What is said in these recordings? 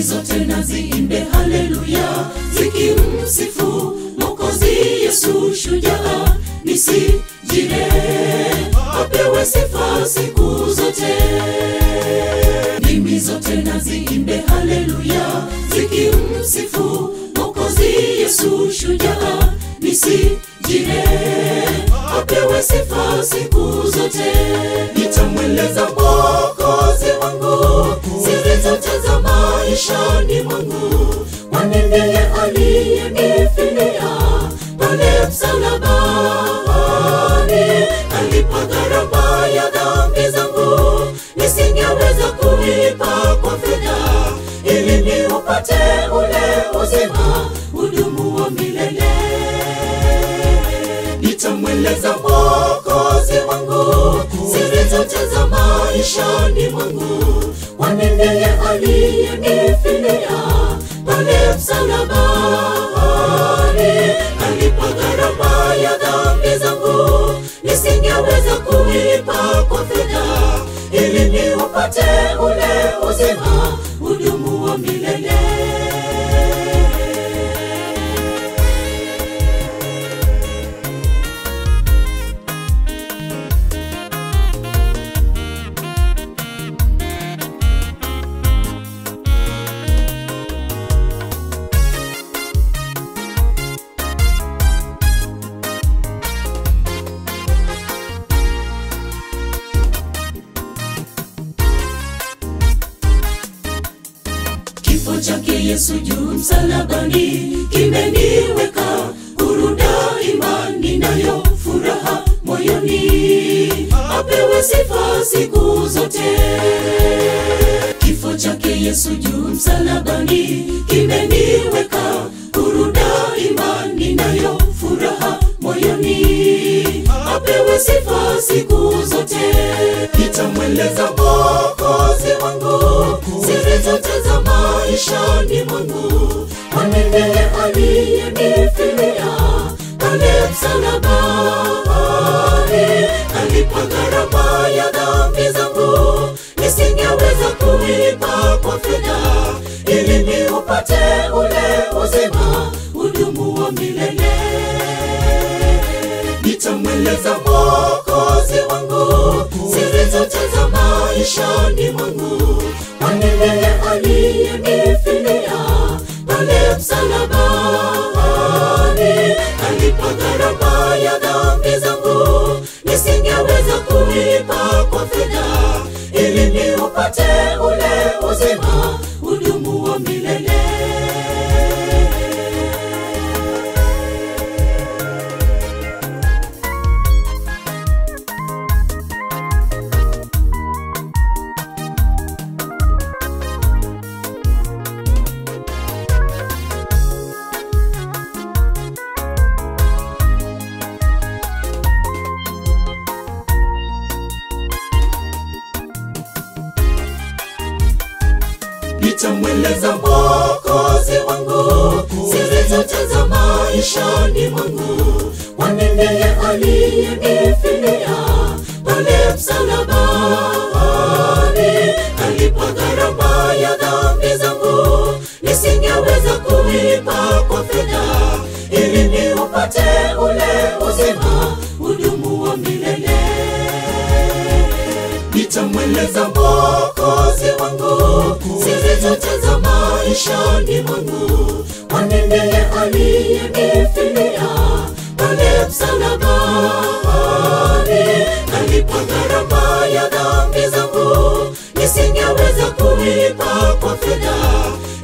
zote na ziimbe haleluya, zikimsifu Mwokozi Yesu shujaa nisijire, apewe sifa siku zote. Ndimi zote na ziimbe haleluya, zikimsifu Mwokozi Yesu shujaa nisijire, apewe sifa siku zote. Nitamweleza Mwokozi wangu siri zote za maishani mwangu, kwani ndiye aliyenifilia pale msalabani, alipa gharama ya dhambi zangu nisingeweza kulipa kwa fedha, ili niupate ule uzima udumuo milele. Nitamweleza Mwokozi wangu siri zote za maishani mwangu, kwani ndiye aliyenifilia pale msalabani, alipa gharama ya dhambi zangu nisingeweza kulipa kwa fedha, ili niupate ule uzima udumuo milele. Kifo chake Yesu juu msalabani kimeniweka huru daima, ninayo furaha moyoni, apewe sifa siku zote. Kifo chake Yesu juu msalabani kimeniweka huru daima, ninayo furaha moyoni, apewe sifa siku zote. Nitamweleza Mwokozi wangu siri zote za maishani mwangu, kwani ndiye aliyenifilia pale msalabani, alipa gharama ya dhambi zangu nisingeweza kulipa kwa fedha, ili niupate ule uzima udumuo milele. Nitamweleza Mwokozi wangu siri zote za maishani mwangu, kwani ndiye aliyenifilia pale msalabani, alipa gharama ya dhambi zangu nisingeweza kulipa kwa fedha, ili niupate ule uzima udumuo milele. Nitamweleza Mwokozi wangu siri zote za maishani mwangu, kwani ndiye aliyenifilia pale msalabani, alipa gharama ya dhambi zangu nisingeweza kulipa kwa fedha, ili niupate ule uzima udumuo milele. Nitamweleza Mwokozi wangu siri zote za maishani mwangu, kwani ndiye aliyenifilia pale msalabani, alipa gharama ya dhambi zangu nisingeweza kulipa kwa fedha,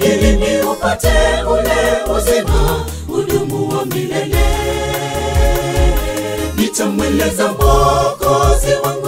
ili niupate ule uzima udumuo milele. Nitamweleza Mwokozi wangu